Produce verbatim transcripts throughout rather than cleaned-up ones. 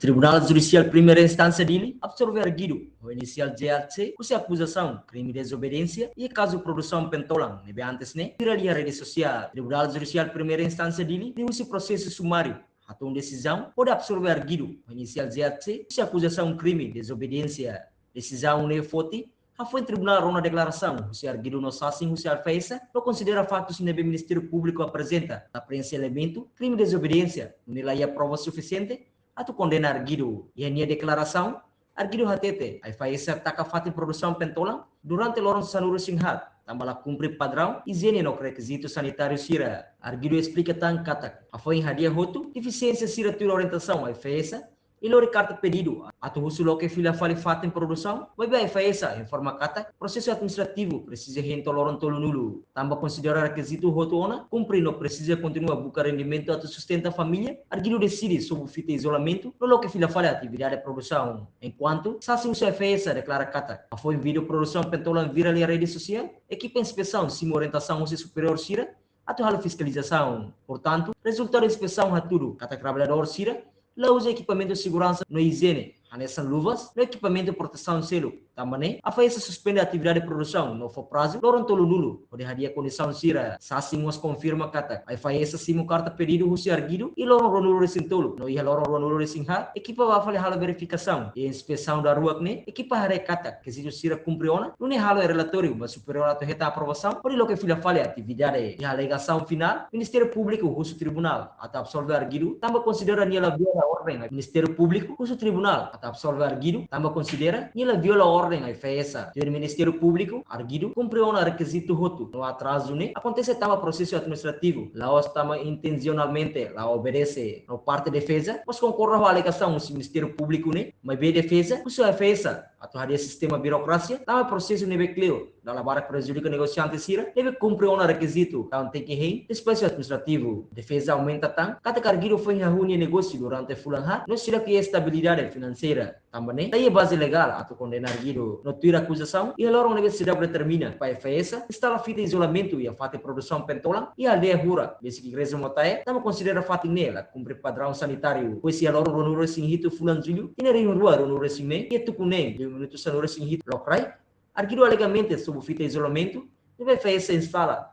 Tribunál Judisiál Primeira Instánsia Dili absolve arguidu ho inisiál J R C husi akuzasaun krime dezobediénsia iha kazu produsaun pentolan ne'ebé antes ne'e viraliza iha rede sosiál. Tribunál Judisiál Primeira Instánsia Dili liuhusi prosesu sumáriu hatún desizaun hodi absolve arguidu ho inisiál J R C husi akuzasaun krime dezobediénsia. Desizaun ne'e foti hafoin tribunál rona deklarasaun husi arguidu no sasin husi AIFAESA no konsidera faktus ne'ebé Ministériu Públiku aprezenta la preenxe elementu krime dezobediénsia nune'e la iha prova sufisiente atu kondena arguidu. Iha nia deklarasaun, arguidu hatete AIFAESA taka fatin produsaun pentolan durante loron sanulu-resin-haat tanba la kumpre padraun ijiene no rekizitu sanitáriu sira. Arguidu esplika tan katak hafoin hadi'a hotu defisiénsia sira tuir orientasaun AIFAESA, i lori karta pedidu atu husu loke fila fali fatin produsaun, maibé AIFAESA informa katak prosesu administrativu presiza hein to'o loron tolunulu. Tanba konsidera rekizitu hotu ona kumpre no presiza kontinua buka rendimentu atu sustenta família, arguidu deside sobu fita izolamentu no loke fila fali atividade produsaun. Enkuantu, sasin husi AIFAESA deklara katak hafoin vídeo produsaun pentolan viraliza iha rede sosiál, ekipa inspesaun simu orientasaun husi superiór sira atu halo fiskalizasaun. Portantu, rezultadu inspesaun hatudu katak traballadór sira la uza ekipamentu seguransa no ijiene, hanesan luvas no ekipamentu protesaun seluk. Tanba ne'e, AIFAESA suspende atividade produsaun no fó prazu loron tolunulu hodi hadi'a kondisaun sira. Sasin mós konfirma katak AIFAESA simu karta pedidu husi arguidu iha loron ruanulu-resin-tolu no iha loron ruanulu-resin-haat ekipa bá fali halo verifikasaun. Iha inspesaun daruak ne'e, ekipa haree katak rekizitu sira kumpre ona, nune'e halo relatóriu ba superiór atu hetan aprovasaun hodi loke fila fali atividade. Iha alegasaun finál, Ministériu Públiku husu tribunál atu absolve arguidu tanba konsidera nia la viola orden. Ministériu Públiku husu tribunál atu absolve arguidu tanba konsidera nia la viola orden AIFAESA. Tuir Ministériu Públiku, arguidu kumpre ona rekizitu hotu no atrazu ne'e akontese tanba prosesu administrativu, la'ós tanba intensionalmente la obedese. No parte defeza mós konkorda ho alegasaun husi Ministériu Públiku ne'e, maibé defeza husu AIFAESA atu hadi'a sistema burokrasia tanba prosesu ne'ebé kleur, dala barak prejudika negosiante sira ne'ebé kumpre ona rekizitu, entaun tenke hein despaxu administrativu. Defeza aumenta tan katak arguidu foin hahú nia negósiu durante fulan haat no seidauk iha estabilidade finanseira. Tanba ne'e, la iha baze legál atu kondena arguidu. No tuir akuzasaun, iha loron ne'ebé seidauk determina, AIFAESA instala fita izolamentu iha fatin produsaun pentolan iha aldeia Hura, besik Igreja Motael, tanba konsidera fatin ne'e la kumpre padraun sanitáriu. Depois iha loron ruanulu-resin-hitu fulan Jullu, tinan rihun rua ruanulu-resin-neen, iha tuku neen, liu minutu sanulu-resin-hitu lokraik, arguidu alegamente sobu fita izolamentu ne'ebé AIFAESA instala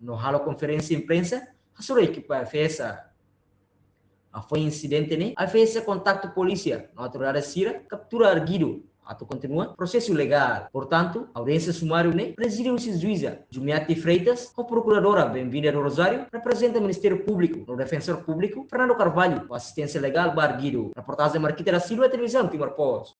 no halo konferénsia imprensa hasoru ekipa AIFAESA. Hafoin insidente ne'e, AIFAESA kontaktu polísia no autoridade sira kaptura arguidu atu kontinua prosesu legál. Portantu, audiénsia sumáriu ne'e prezide husi juíza Jumiati Freitas ho prokuradora Benvinda do Rosário, reprezenta Ministériu Públiku, no defensór públiku Fernando Carvalho ho asisténsia legál ba arguidu. Reportajen Marquita da Silva, Televizaun Timor Post.